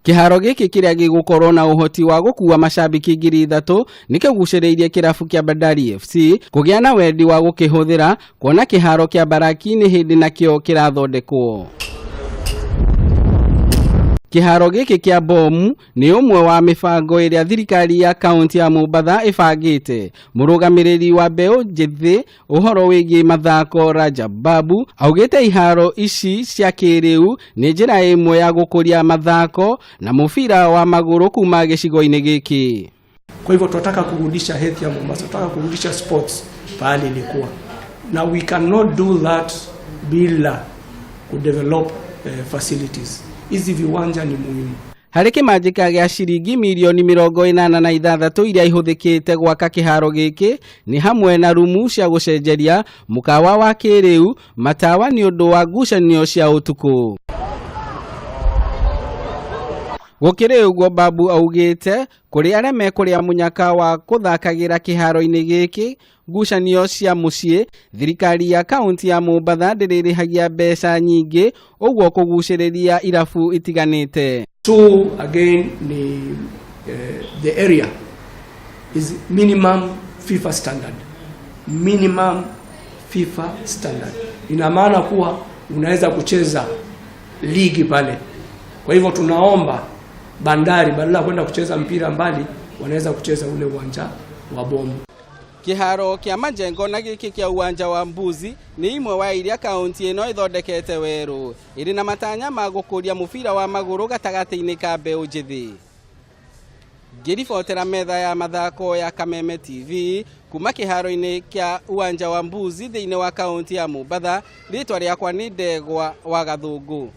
Kĩharo gĩkĩ kĩrĩa gĩgũkorwo na ũhoti wa gũkua macambĩki 3000 nĩ kĩgucĩrĩirie kĩrabu kĩa Bandari FC kũgĩa na wendi wa gũkĩhũthĩra kuona kĩharo kĩa Mbaraki nĩ hĩndĩ nakĩo kĩrathondekwo. Kĩharo gĩkĩ kĩa bomu nĩ ũmwe wa mĩbango ĩrĩa thirikari ya kaunti ya Mombatha ĩbangĩte. Mũrũgamĩrĩri wa mbeũ njĩthĩ ũhoro wĩgiĩ mathako Rajab Babu augĩte iharo ici cia kĩrĩu nĩ njĩra ĩmwe ya gũkũria mathako na mũbira wa magũrũ kuma gĩcigo-inĩ gĩkĩ. Kwa hivyo tunataka kurudisha hadhi ya Mombasa, tunataka kurudisha sports pahali ilikuwa, na we cannot do that bila kudevelop facilities. Hizi viwanja ni muhimu. Harĩ kĩmanjĩka gĩa ciringi mirioni 86 iria ihũthĩkĩte gwaka kĩharo gĩkĩ nĩ hamwe na rumu cia gũcenjeria, mũkawa wa kĩrĩu, matawa nĩ ũndũ wa ngucanio cia ũtukũ. Gũkĩrĩ ũguo Babu augĩte kũrĩ arĩa mekũrĩa mũnyaka wa kũthakagĩra kĩharo-inĩ gĩkĩ ngucanio cia mũciĩ, thirikari ya kaunti ya Mombatha ndĩrĩrĩhagia mbeca nyingĩ ũguo kũgucĩrĩria irabu itiganĩte. Two, again ni the area is minimum FIFA standard. Minimum FIFA standard. Ina maana kuwa unaweza kucheza ligi pale. Kwa hivyo tunaomba Bandari badala ya kwenda kucheza mpira mbali, wanaweza kucheza ule uwanja wa Bomu. Kĩharo kĩa Majengo na gĩkĩ kĩa uwanja wa Mbuzi nĩ imwe wa iria kaunti ĩno ĩthondekete werũ ĩrĩ na matanya ma gũkũria mũbira wa magũrũ gatagatĩ-inĩ ka mbeũ njĩthĩ. Ngĩribotera metha ya mathako ya Kameme TV kuma kĩharo-inĩ kĩa uwanja wa Mbuzi thĩinĩ wa kaunti ya Mombatha, rĩtwa rĩakwa nĩ Ndegwa wa Gathũngũ.